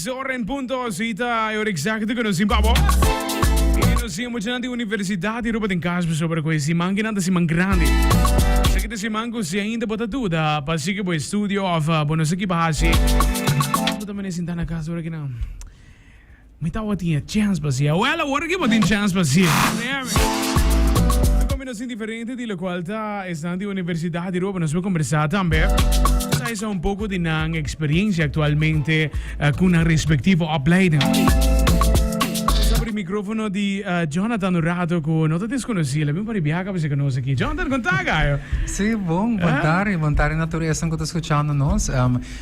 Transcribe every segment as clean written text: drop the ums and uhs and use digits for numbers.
Or en punto, si ta e ora exacto cu nos tin pa bo. Y nos tin muchanan di universidad di Aruba den cas pasobra cu e siman kinan ta siman grandi. Esaki ta siman cu si ainda bo ta duda pa sigui bo estudio of bo no sa ki pa haci, bo ta mane sinta na cas ora kinan. Mi tabatin e chèns pa hasié. Wèl, awor aki bo tin chèns pa hasié. Un kombinashon diferente di lokual ta esnan di Universidat di Aruba. Nos por kombersá tambe. Nos a hisa un poko di nan eksperiencia aktualmente ku nan respektivo opleiding. Nos abri mikrofono di Jonathan un rato ku no ta deskonosí. El a bin pa ribiaha kaba serka nos aki. Jonathan, kon ta gayo? Sí, bon. Bon tardi. Bon tardi na tur esnan ku ta skuchando nos.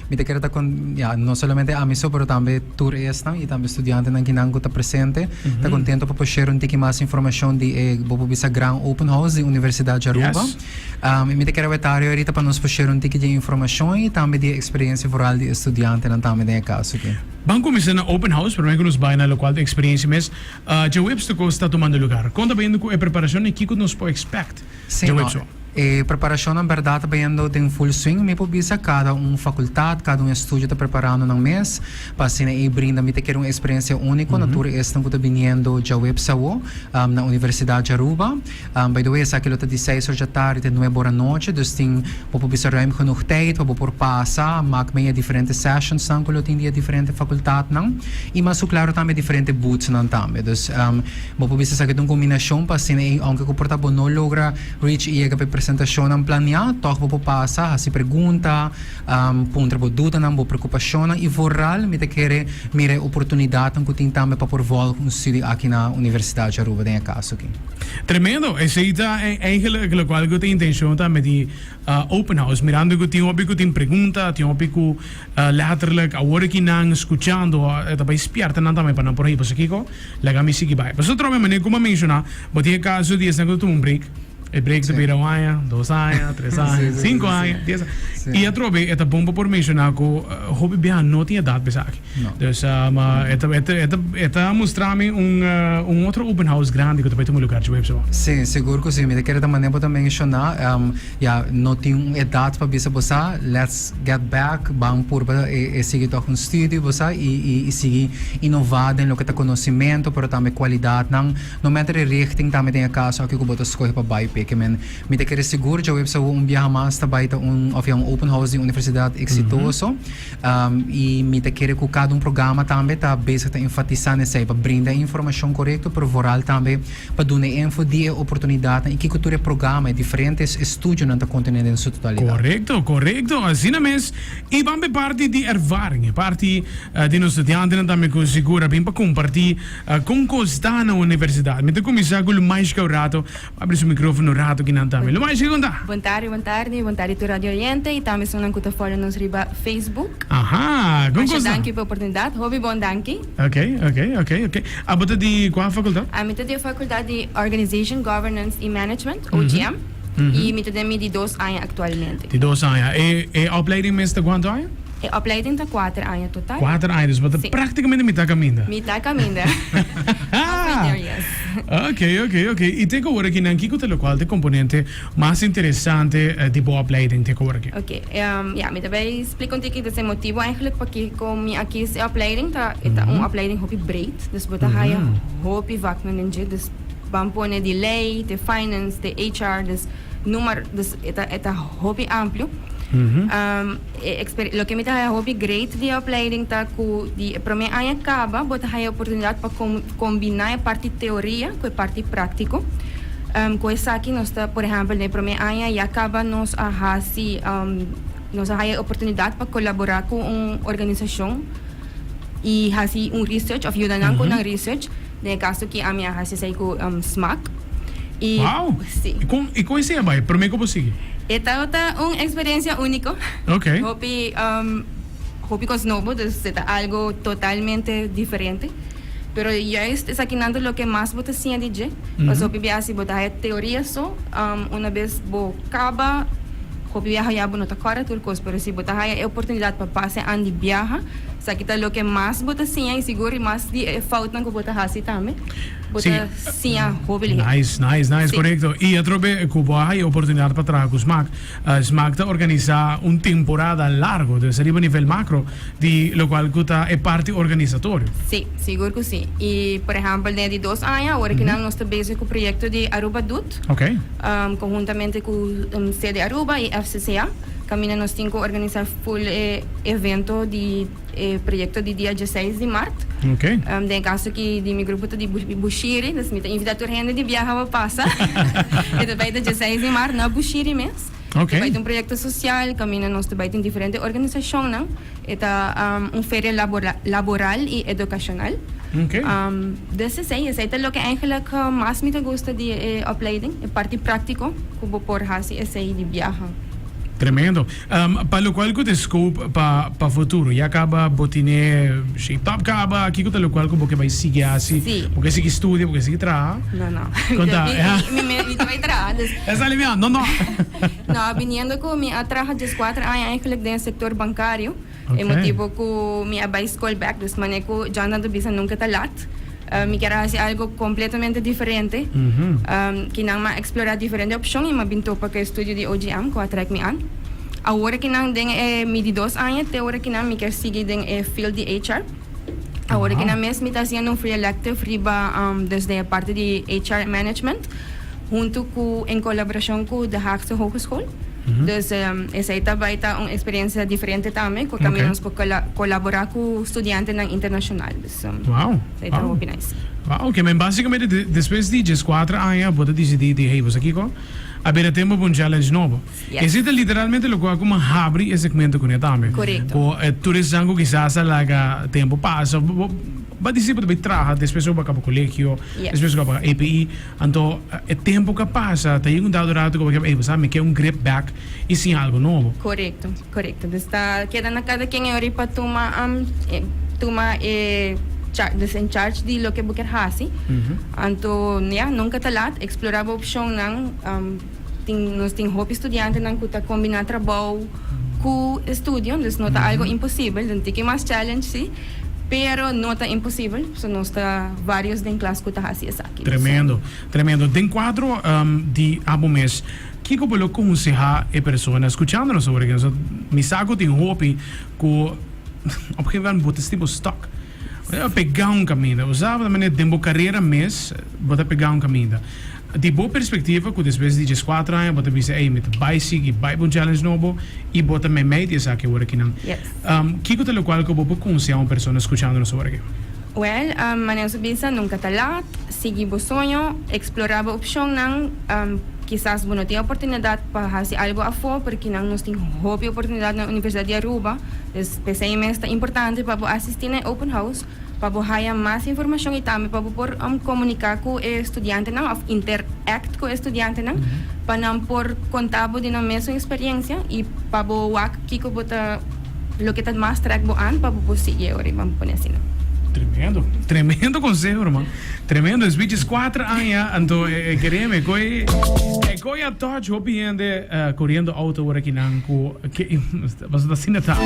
Mi ta kere ta con, ya, no solamente ami so, pero tambe tur esnan y tambe studiantenan kinan cu ta presente, ta contento pa por share un tiki mas informacion di e, bo por bisa, gran open house di Universidad di Aruba. Y mi ta kere wetario ahorita pa nos por share un tiki di e informacion y tambe di e experiencia vooral di e studiantenan tambe den e caso aki. Ban cuminsa na open house, prome cu nos bay na locual ta experiencia mes. Djaweps ta cos ta tumando lugar. Con ta bayendo cu e preparacion y kico nos por expect? Sí, no, e preparashonnan bèrdat ta bayendo den full swing, mi por bisa. Kada un fakultat, kada un estudio ta preparando nan mes pa asina ei brinda mi ta kere un eksperensia úniko na tur esnan ku ta biniendo djaweps awo na Universidat di Aruba. By the way, esaki lo ta di seis or djatardi te nuebe or anochi, dus tin bo por bisa ruim genoeg tijd pa bo por pasa, mak mee e diferente sessionsnan ku lo tin di e diferente fakultatnan i mas ku klaro tambe e diferente boothsnan tambe. Dus Bo por bisa esaki ta un kombinashon pa asina ei ounke ku por ta bo no logra reach i yega pa e presentashonnan planiá, tòg bo por pasa, hasi pregunta, puntra bo dudanan, bo preokupashonnan i vooral mi ta kere mira e oportunidatnan ku tin tambe pa por vòlg un studie aki na Universidat di Aruba den e kaso aki. Tremendo! Esei ta eigenlijk lokual ku ta intenshon tambe di Open House, mirando ku tin hopi ku tin pregunta, tin hopi ku letterlijk awor aki nan skuchando ta bai spièrta nan tambe pa nan por hei pasobra kiko? Laga mi sigui bai. Pasobra trobe manera ku bo a menshoná, bo tin e kaso di esnan ku ta tuma un break. E break ta bira un aña, dos aña, tres aña, sinku aña, dies aña. I atrobe e ta bon pa por menshoná ku hopi biaha no tin edat pa esaki. Dus e ta e ta e ta mustra mi un un otro open house grandi ku ta bai tuma lugar dje website. Sí, sigur ku sí. Mi ta kere ta manera bo ta menshoná, ya no tin un edat pa bisa bo sa, let's. Get back, ban purba e sigui tòg un studio bo sa i i sigui inová den loke ta konosimento pero tambe kualidatnan. No matter e richting tambe den e kaso aki ku bo ta skohe pa bai p'e. Ke men mi ta kere sigur djaweps awo un biaha mas ta bai ta un òf ya un open house di universidat eksitoso i mi ta kere ku kada un programa tambe ta bezig ta enfatisá na esei pa brinda e informashon korekto pero vooral tambe pa duna e info di e oportunidatnan i kiko tur e programa, e diferente estudionan ta kontené den su totalidat. Korekto, korekto, asina mes. I ban p'e parti di ervaring, e parti di nos studiantenan tambe ku sigur a bin pa kompartí kon kos ta na universidat. Mi ta kuminsá ku Lumaishka un rato, pa abri su mikrofono un rato kinan tambe. Lumaishka, kon ta? Bon tardi, bon tardi, bon tardi tur radio oyente i tambe esunnan ku ta follow nos riba Facebook. Aha, kon Masha kos ta? danki pa e oportunidat, hopi bon danki. Ok, ok, ok, ok. Abo ta di kua fakultat? Ami ta di e fakultat di Organization, Governance i Management, OGM, i mi ta den mi di dos aña aktualmente. Di dos aña. E e opleiding mes ta kuantu aña? E opleiding ta kuater aña total. Kuater aña, dus bo ta Sí. praktikamente mitá kaminda. Mitá kaminda. Halfway there, yes. Ok, ok, ok. I te ku ora kinan kiko ta lokual ta e komponente mas interesante di bo opleiding te ku ora aki? Ok, ya, mi ta bai splika un tiki des e motibu eigenlijk pakiko mi a kies e opleiding ta e ta un opleiding hopi breed, dus bo ta haya hopi vaknan den dje, dus ban pone di ley te finance te HR, dus noem dus e ta e ta hopi amplio. E exper loke mi ta haya hopi great di e opleiding ta ku di e prome aña kaba bo ta haya oportunidat pa kombina e parti teoria ku e parti praktiko. Ku esaki nos ta por ehèmpel den e prome aña ya kaba nos a hasi nos a haya e oportunidat pa kolaborá ku un organisashon i hasi un research òf yuda nan ku nan research. Den e kaso aki ami a hasi esei ku smak. I Wow! si. I kon i kon esei a bai? Promé ku bo sigui? E tabata un eksperensia úniko. Oké. Hopi hopi kos nobo, dus e ta algo totalmente diferente. Pero juist esakinan ta loke mas bo ta siña di dje. Pasobra hopi biaha si bo ta haya teoria so, una bes bo kaba, hopi biaha ya bo no ta kòrda tur kos. Pero si bo ta haya e oportunidat pa pasa e an di biaha. Esaki ta loke mas bo ta siña y sigur y mas di e foutnan cu bo ta haci tambe. Bo ta siña hopi lihe. Nice, nice, nice, corecto. Y atrobe cu bo a haya oportunidad pa traha cu Smaak. Smaak ta organisa un temporada largo, dus riba nivel macro, di locual cu ta e parti organisatorio. Si, sigur cu si. Y por ehempel den e di dos aña, awor aki nan nos ta bezig cu proyecto di Aruba Doet. Conhuntamente cu Sede Aruba y FCCA. Caminda nos tin cu organisa full e evento di e proyecto di dia dieseis di mart. Den e caso aki di mi grupo ta di Bushiri, dus mi ta invita tur hende di biaha pa pasa. E ta bay ta dieseis di mart na Bushiri mes. Ta bay ta un proyecto social caminda nos ta bay tin diferente organisacionnan. E ta un feria laboral y educacional. Dus esey, esey ta loke eigenlijk mas mi ta gusta di e opleiding, e parti practico cu bo por haci esey di biaha. Tremendo. Pa locual cu ta e scope pa pa futuro? Ya caba bo tine shape top caba? Kico ta locual cu bo ke bay sigui haci? Si. Bo ke sigui studia? Bo ke sigui traha? No, no. Con ta? Mi, mi, mi ta bay traha. Dus. E sali mi a, no, no. No, biniendo cu mi a traha diescuater aña eigenlijk den e sector bancario. E motibo cu mi a bay scol bek, dus mane cu Jonathan ta bisa nunca ta lat. Mi kier a haci algo completamente diferente. Kinan m'a explora diferente opcion y m'a bin topa cu e studio di OGM cu a trek mi an. Awor kinan den e mi di dos aña te ora kinan mi kier sigui den e field di HR. Awor kinan mes mi ta haciendo un free elective riba dus den e parti di HR management hunto cu en colaboracion cu De Haagse Hogeschool. Dus esei ta bai ta un experiencia diferente tambe cu tambe nos por colabora cu studiantenan internacional. Dus esei ta hopi nice. Wow, ok, men basicamente despues di diescuater aña bo ta dicidi di hey bo sa kico? A bira tempo pa un challenge nobo. Esei ta literalmente loke cu a habri e segmento cune tambe. Corecto. Cu tur esnan cu kisas a laga tempo pasa, bo a dicidi bo ta bay traha despues cu bo a caba colegio, despues cu bo a caba API. Anto e tempo ku a pasa ta yega un dado rato ku bo ke ey bo sa mi ke un grip back y siña algo nobo. Korekto, korekto. Dus ta keda na kada ken e ora pa tuma tuma e dus en charge di loke bo kier hasi. Anto ya, nunka ta lat, eksplorá bo opshonnan. Tin nos tin hopi studiantenan ku ta kombiná trabou ku estudio, dus no ta algo imposibel. Den tiki mas challenge si, pero no ta imposibel. So nos ta varios den klas ku ta hasi esaki. Tremendo, tremendo. Den kuadro di abo mes, kiko bo lo konsehá e persona skuchando nos awor aki? Nos mi sa ku tin hopi ku op gegeven moment bo ta sinti bo stuck. Bo ta pegá un kaminda. Bo sa den bo karera mes bo ta pegá un kaminda. Di bo perspectiva cu despues di diescuater aña bo ta bisa ey mi ta bay sigui bay pa un challenge nobo y bo ta meimei di esaki awor akinan. Kico ta locual cu bo por conseha un persona scuchando nos awor aki? Well, manera nos a bisa nunca ta laat, sigui bo soño, explora bo opcionnan, kisas bo no tin oportunidad pa haci algo afo pero kinan nos tin hopi oportunidad na Universidad di Aruba, dus p'esey mes ta importante pa bo asisti na e open house. Pa bo haya mas informashon i tambe pa bo por komuniká ku e studiantenan òf interact ku e studiantenan pa nan por konta bo di nan mesun eksperensia i pa bo wak kiko bo ta loke ta mas trèk bo an pa bo por sigui e ora i ban pone asina. Tremendo, tremendo conseho ruman, tremendo. Es bichi kuater aña anto e kereme koe e koe a touch hopi hende koriendo auto ora kinan ku ke pasobra asina ta.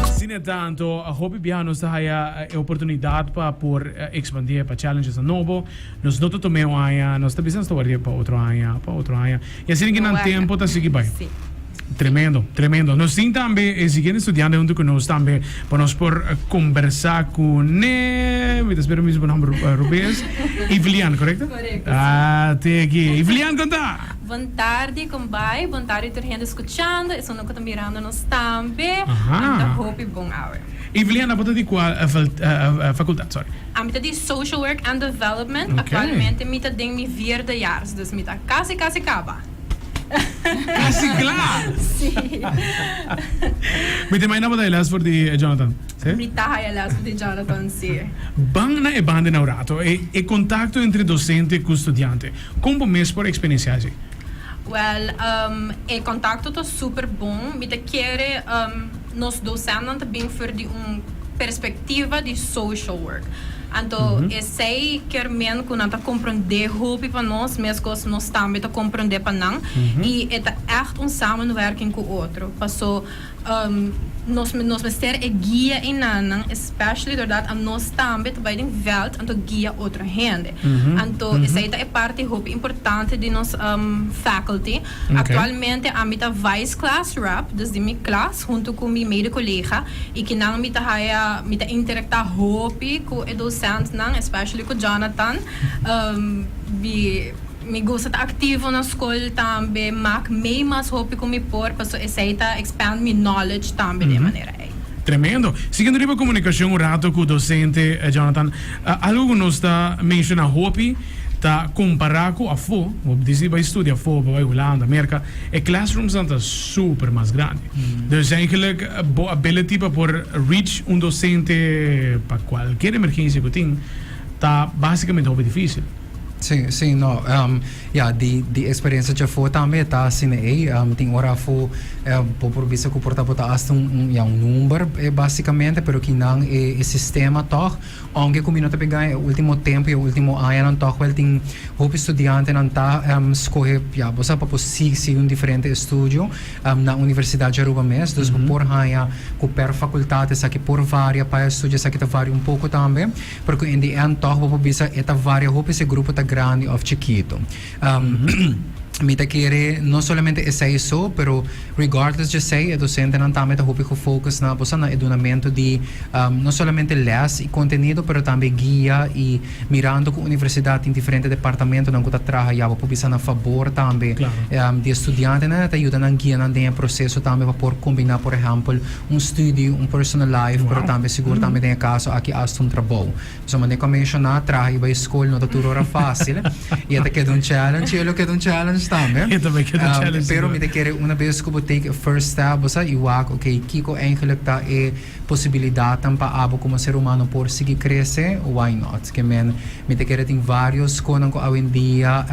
Asina ta anto hopi biaha nos ta haya e oportunidad pa por expandé pa challengesnan nobo. Nos no ta tuma e un aña, nos ta bisa nos ta warda pa otro aña, pa otro aña. Y asina ki nan tempo ta sigui bai. Tremendo, tremendo. Nos tin tambe e siguiente studiante hunto cu nos tambe pa nos por combersa cu ne. Mi ta spera mi bisa bo nomber robes. Ivlian, corecto? Corecto, si. Ah, te aki. Ivlian, con ta? Bon tardi con bai, bon tardi tur hende scuchando, esun cu ta mirando nos tambe. Ami ta hopi bon awe. Evelyn, abo ta di cual facultad? Sorry. Ami ta di Social Work and Development. Actualmente mi ta den mi vierde jaars, dus mi ta casi casi caba. Casi cla! Si. Mi ta imagina bo ta e les for di Jonathan, si? Mi ta haya les for di Jonathan, si. Ban na e banda na un rato, e contacto entre docente cu studiante. Kon bo mes por eksperensiá esei? Wèl, e kontakto ta super bon. Mi ta kere nos dosèntnan ta bin for di un perspektiva di social work. Anto esei kier men ku nan ta komprondé hopi pa nos, meskos nos tambe ta komprondé pa nan. I e ta ègt un samenwerking ku otro. Paso. Um, nos nos mester e guia einan, especially doordat anos tambe ta bay den veld anto guia otro hende. Anto esey ta e parti hopi importante di nos faculty. Actualmente ami ta vice class rep, dus di mi klas hunto cu mi mede collega y kinan mi ta haya mi ta interacta hopi cu e docentnan, especially cu Jonathan. Mi mi gusta ta activo na school tambe, maak mee mas hopi cu mi por, paso esey ta expand mi knowledge tambe den e manera ey. Tremendo. Siguiendo riba comunicacion un rato cu docente Jonathan, algo cu nos ta menciona hopi ta compara cu afo, bo dicidi bay studia afo, bo bay Hulanda, Merca, e classroomsnan ta super mas grandi. Dus eigenlijk bo ability pa por reach un docente pa cualkier emergencia cu tin ta basicamente hopi dificil. Sí, sí, no. Ya, di di experiencia djafó tambe ta asina ei. Tin ora afó bo por bisa ku por ta bo ta hasta un un ya un number básicamente, pero kinan e e sistema tòg, ounke ku mi no ta pega e último tempu i e último añanan tòg wèl tin hopi studiantenan ta skohe ya bo sa pa por sigui sigui un diferente estudio na Universidat di Aruba mes. Dus bo por haña ku per fakultat esaki por varia pa e estudio esaki ta varia un poko tambe. Pero cu in the end toch bo por bisa e ta varia hopi si e grupo ta grandi of chikito. Mi ta kere no solamente esey so, pero regardless djesey e docentenan tambe ta hopi gefocus na bo sa na e dunamento di no solamente les y contenido pero tambe guia y mirando cu universidad tin diferente departamentonan cu ta traha ya bo por bisa na fabor tambe di e studiantenan e ta yuda nan guia nan den e proceso tambe pa por combina por ehempel un studie, un personal life, pero tambe sigur tambe den e caso aki hasta un trabou. So manera cu a menciona, traha y bay school no ta tur ora facil y e ta keda un challenge y e lo keda un challenge tambe. E ta bay keda un challenge Pero mi ta kere una bes cu bo take e first step bo sa y wak ok kico eigenlijk ta e posibilidadnan pa abo como ser humano por sigui crece, why not? Ke men mi ta kere tin varios conan cu awendia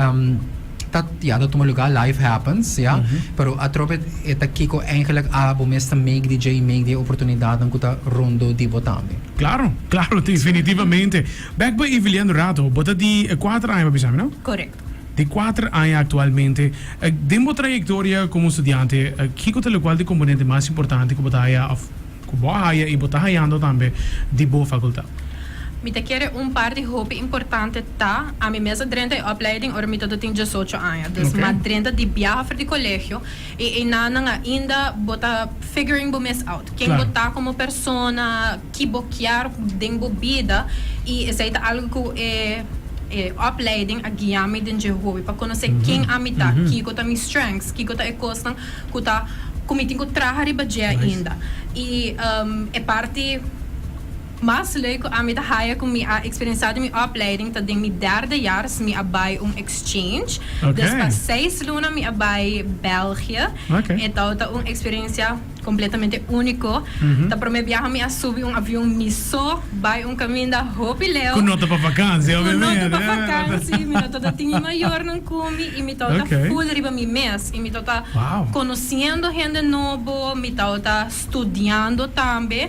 Ta ya ta tuma lugar, life happens, ya. Pero atrobe e ta kiko eigenlijk abo mes ta make di dje y make di e oportunidadnan cu ta rondo di bo tambe. Claro, claro, definitivamente. Bek pa Evelien Rato, bo ta di cuater aña pa bisa mi, no? Correcto. Di cuater aña actualmente. Den bo trayectoria como studiante, kiko ta locual di componente mas importante cu bo ta haya of Ku bo a haya i bo ta hayando tambe di bo fakultat. Mi ta kere un parti hopi importante ta, ami mes a drenta e opleiding ora mi tabata tin diesocho aña. Dus m'a drenta di biaha for di colegio y einanan ainda bo ta figuring bo mes out. Ken bo ta como persona, ki bo kier den bo bida y esey ta algo cu e e opleiding a guia mi den dje hopi pa conoce ken ami ta, kico ta mi strengths, kico ta e cosnan ku ta ku mi tin ku traha riba dje ainda. I e parti mas leuk ku ami ta haya ku mi a eksperensiá den mi opleiding ta den mi derde jaars mi a bai un exchange. Dus pa seis luna mi a bai België. E tabata un eksperensia kompletamente úniko. Ta promé biaha mi a subi un avion mi so bai un kaminda hopi leu. Ku no ta pa vakansi, obviamente. Ku no ta pa vakansi. Mi no tabata tin mi mayornan ku mi i mi tabata full riba mi mes. I mi tabata konosiendo hende nobo, mi tabata studiando tambe.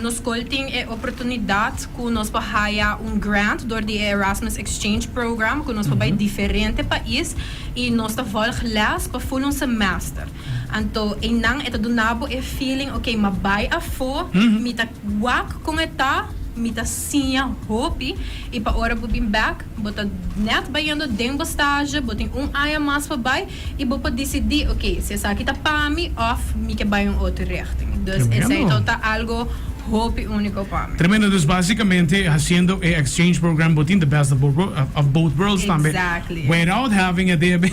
Nos skol tin e oportunidat ku nos por haya un grant dor di e Erasmus Exchange Program ku nos por bai diferente pais i nos ta volg les pa full un semester. Anto einan e ta duna bo e feeling, ok, m'a bai afó, mi ta wak kon e ta, mi ta siña hopi i pa ora bo bin bèk, Bo ta net bayendo den bo stage, bo tin un aña mas pa bai y bo por dicidi, ok, si esaki ta pa mi of mi ke bai un otro richting. Dus esey to ta algo hopi unico pa mi. Tremendo, dus basicamente haciendo e exchange program bo tin the best of both worlds tambe. Exactly. Without having a debe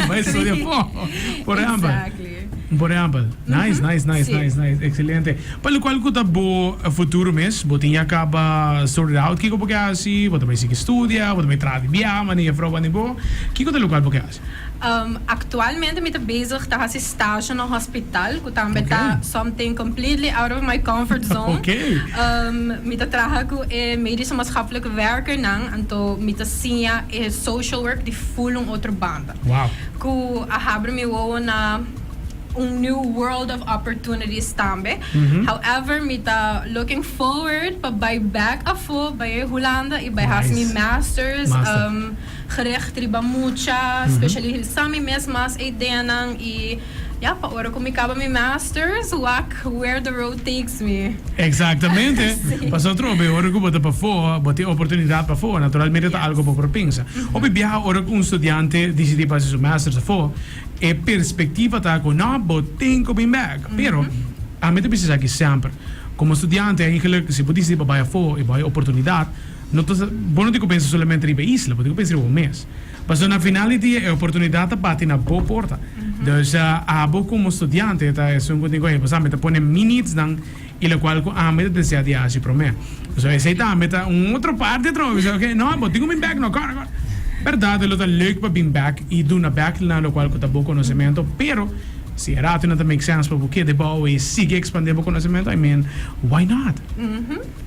bai studia afo. Por ehempel. Exactly. Por ehempel. Nice, nice, nice, nice, nice. Excelente. Pa lokual ku ta bo futuro mes, bo tin ya kaba sorted out kiko bo ke hasi, bo ta bai sigui studia, bo ta bai traha di biaha manera juffrouw banda bo, kiko ta lokual bo ke hasi? Actualmente mi ta bezig ta hasi stage na hospital ku tambe ta something completely out of my comfort zone. Mi ta traha ku e medische maatschappelijk werkernan, anto mi ta siña e social work di full un otro banda. Ku a habri mi wowo na. Un new world of opportunities tambe. However, mi ta looking forward pa bai back afo, bai Hulanda y bai haci mi masters gericht riba mucha, specialisa mi mes mas e ideanan y. Ya, pa ora ku mi kaba mi masters, wak where the road takes me. Exactamente. Pasobra atrobe ora ku bo ta pafó, bo tin oportunidat pafó, naturalmente ta algo bo por pensa. Hopi biaha ora ku un studiante disidí pa hasi su masters afó, e perspectiva ta ku no, bo tin ku bin bek. Pero, ami ta bisa esaki semper, komo studiante eigenlijk si bo disidí pa bai afó i bo hay oportunidat, no ta, bo no tin ku pensa solamente riba e isla, bo tin ku pensa riba bo mes. Pasobra na final di dia e oportunidat ta bati na bo porta. Dus abo komo studiante ta esun ku tin ku hey, pasobra ami ta pone mi needsnan i lokual ku ami ta desea di hasi promé. So esei tambe ta un otro parti atrobe. Bisa ok, no, bo tin ku bin bek no, kòrda, kòrda. Bèrdat e lo ta leuk pa bin bek i duna bek na lokual ku ta bo konosementu, pero si e ratonan ta make sense pa bo keda bou i sigui ekspandé bo konosementu, I mean, why not?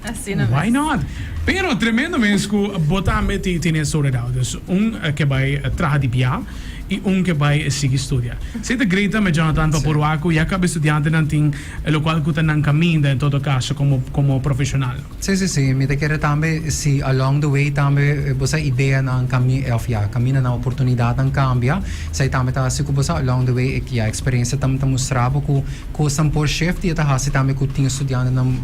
Asina mes. Why not? Pero tremendo mes ku bo tambe tin e sorted out. Dus un ke bai traha di bia i un ke bai sigui studia. Esei ta great tambe Jonathan pa por wak ku ya kaba e studiantenan tin lokual ku ta nan kaminda en todo kaso komo komo profeshonal. Si si si, mi ta kere tambe si along the way tambe bo sa ideanan kami of ya kamindanan oportunidatnan kambia, esei tambe ta hasi ku bo sa along the way e ya eksperensia ta ta mustra bo ku kosnan por shift i e ta hasi tambe ku tin studiantenan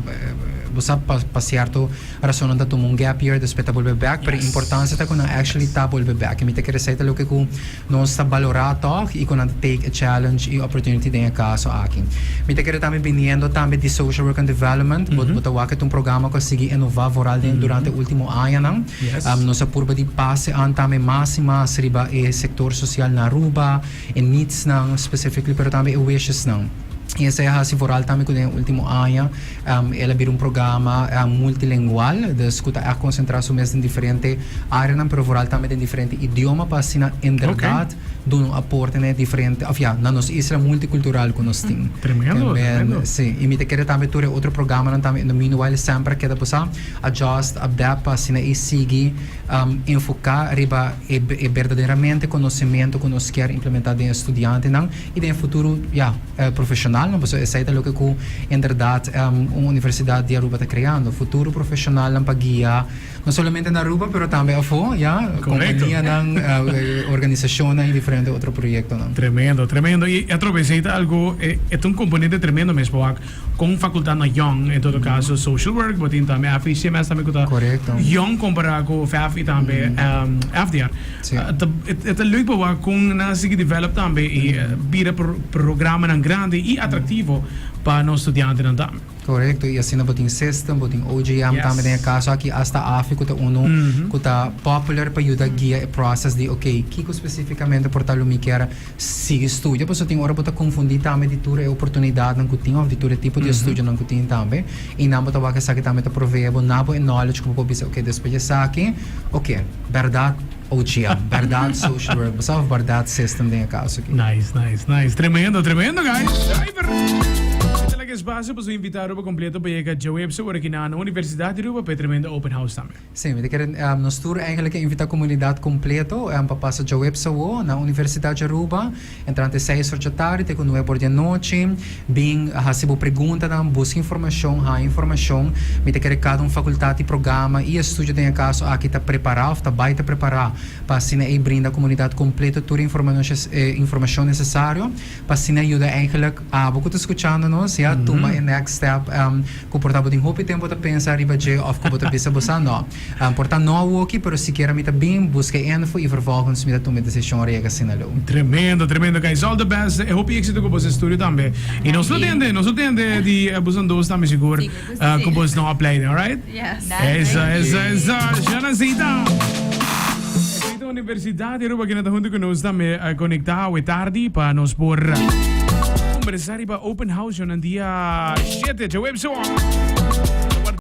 bo sa pa pa sierto rasonnan ta tuma un gap year despues ta bolbe bek pero e importansia ta ku nan actually ta bolbe bek i mi ta kere esei ta loke ku Nos ta balorá tòg i ku nan ta take e challenge i opportunity den e kaso aki. Mi ta kere tambe biniendo tambe di Social Work and Development, bo bo ta wak e ta un programa ku a sigui inová vooral den durante e último añanan. Nos a purba di pase an tambe mas i mas riba e sektor sosial na Aruba, e needsnan specifically pero tambe e wishesnan. I esei a hasi vooral tambe ku den e último aña el a bira un programa multilingual, dus ku ta ègt konsentrá su mes den diferente áreanan, pero vooral tambe den diferente idioma pa asina inderdaad duna un aporte na e diferente, òf ya, na nos isla multikultural ku nos tin. Tremendo, tremendo. Sí, i mi ta kere tambe tur e otro programanan tambe in the meanwhile semper a keda bo sa adjust, adapt pa asina e sigui enfoká riba e e berdaderamente konosementu ku nos kier implementá den e studiantenan. I den e futuro, ya, profeshonalnan, pasobra esei ta loke ku inderdat un universidat di Aruba ta kreando, futuro profeshonalnan pa guia no solamente na Aruba pero tambe afó, ya, kompanianan, organisashonnan i diferente otro proyektonan. Tremendo, tremendo. I atrobe esei ta algu, e ta un komponente tremendo mes pa wak kon fakultatnan yòn, en todo kaso social work, bo tin tambe FHCMS tambe ku ta yòn kompará ku FAF i tambe FDR. E ta leuk pa wak kon nan a sigui develop tambe i bira programanan grandi i atraktivo pa nos studiantenan tambe. Korekto, i asina bo tin system, bo tin OJM tambe den e kaso aki, asta AFI ku ta unu ku ta popular pa yuda guia e process di ok, kiko spesifikamente por ta lo mi kier sigui studia, pasobra tin ora bo ta konfundí tambe di tur e oportunidatnan ku tin òf di tur e tipo di estudionan ku tin tambe, i nan bo ta wak esaki tambe ta proveé bo na bo e knowledge ku bo por bisa ok despues di esaki, ok, bèrdat OGM, bèrdat social work, bo sa òf bèrdat system den e kaso aki. Nice, nice, nice. Tremendo, tremendo guys. Driver! Mi ta laga espacio pa su invita Aruba completo pa yega djaweps ora ki nan na Universidad di Aruba pa e tremendo open house tambe. Sí, mi ta kere nos tur eigenlijk a invita comunidad completo pa pasa djaweps awo na Universidad di Aruba entrante seis or djatardi te cu nuebe or di anochi. Bin haci bo preguntanan, busca informacion, haña informacion. Mi ta kere cada un facultad y programa y estudio den e caso aki ta prepara of ta bay ta prepara pa asina ey brinda comunidad completo tur e informacion necesario pa asina yuda eigenlijk abo cu ta scuchando nos ya tuma e next step. Ku por ta bo tin hopi tempu ta pensa riba dje òf ku bo ta bisa bo sa no. Por ta no awoki, pero sikiera mi ta bin buska e info i vervolgens mi ta tuma e desishon ora yega asina leu. Tremendo, tremendo guys. All the best e hopi éxito ku boso estudio tambe. I nos lo tende, nos lo tende di boso dos tambe sigur ku boso no opleiding, alright? Yes. Eso, eso, eso. Shanasita. Esei ta Universidad di Aruba kina ta hunto ku nos tambe konektá awe tardi pa nos por kombersá riba open house yonan dia. Shete, djaweps awor.